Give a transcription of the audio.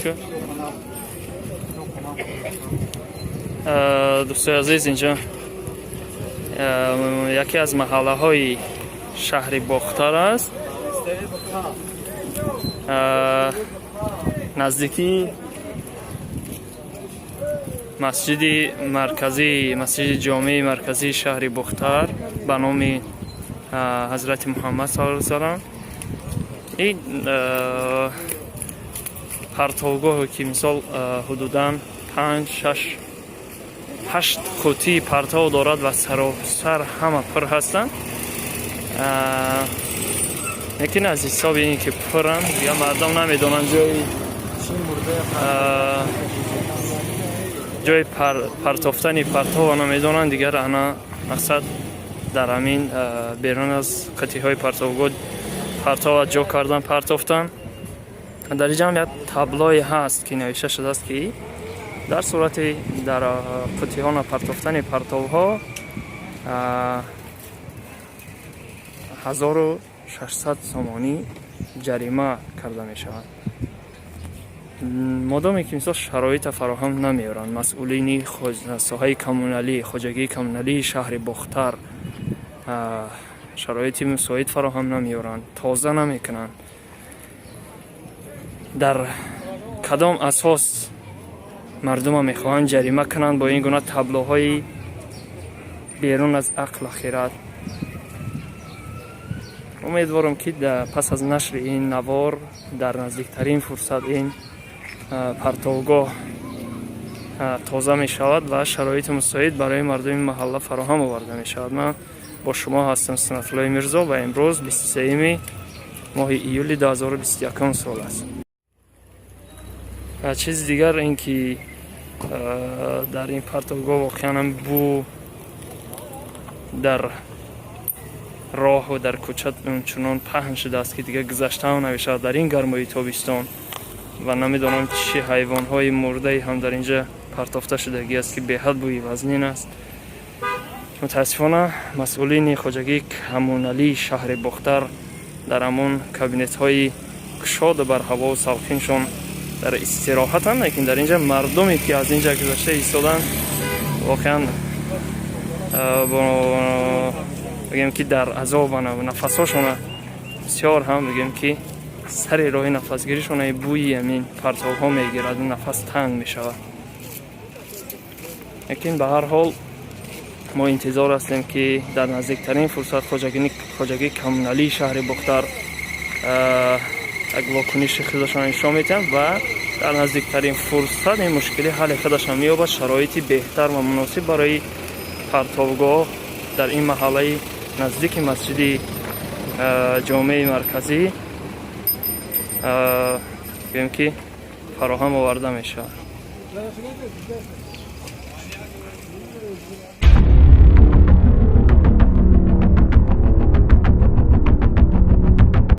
Чӣ? Дӯстои азиз, инҷо яке аз маҳаллаҳои шаҳри Бохтар аст, наздикии масҷиди марказӣ, масҷиди ҷомеи марказии шаҳри Бохтар ба номи ҳазрати Муҳаммад саллаллоҳу алайҳи васалам. Ин партовгоҳе, ки мисол ҳудудан панҷ, шаш, ҳашт қутии партов дорад ва саросар ҳама пур ҳастанд, лекин аз ҳисоби ин ки пуранд, дигар мардум намедонанд ҷои партофтани партова намедонанд. Дигар ана мақсад дар ҳамин берун аз қутиҳои партовгоҳ партова ҷо кардан, партофтан. Дар инҷа ҳам як таблое ҳаст, ки навишта шудааст, ки дар сурати дар қутиҳо напартофтани партовҳо 1600 сомонӣ ҷарима карда мешавад. Модоме ки мисол шароита фароҳам намеоранд масъулини соҳаи коммуналӣ, хоҷагии коммуналии шаҳри Бохтар, шароити мусоид фароҳам намеоранд, тоза намекунанд, дар кадом асос мардума мехоҳанд ҷарима кунанд бо ин гуна таблоҳои берун аз ақлу хирад? Умедворам, ки пас аз нашри ин навор дар наздиктарин фурсат ин партовгоҳ тоза мешавад ва шароити мусоид барои мардуми маҳалла фароҳам оварда мешавад. Ман бо шумо ҳастам, Сунатуллои Мирзо, ва имрӯз 23-юми моҳи июли 2021 сол аст. Ва чизи дигар ин ки дар ин партовгоҳ воқеан бӯ дар роҳу дар кӯча чунон паҳн шудааст, ки дигар гузаштаам намешавад дар ин гармои тобистон. Ва намедонам, чӣ ҳайвонҳои мурдае ҳам дар инҷа партофта шудагӣ аст, ки беҳад бӯи вазнин аст. Мутаассифона, масъулини хоҷагии коммуналии шаҳри Бохтар дар ҳамон кабинетҳои кушоду барҳавову салқиншон дар истироҳатанд, лекин дар инҷа мардуме, ки аз инҷа гузашта истоданд, воқеан бигем, ки дар азобанд. Нафасҳошона бисёр ҳам, бигем, ки сари роҳи нафасгиришона бӯи ҳамин партовҳо мегирад, нафас танг мешавад. Лекин ба ҳар ҳол мо интизор ҳастем, ки дар наздиктарин фурсат хоҷагии коммуналии шаҳри Бохтар як вокуниши худашон нишон медиҳанд ва дар наздиктарин фурсат ин мушкилӣ ҳалли худашон меёбад, шароити беҳтар ва муносиб барои партовгоҳ дар ин маҳаллаи наздики масҷиди ҷомеи марказӣ, гӯем, ки фароҳам оварда мешавад.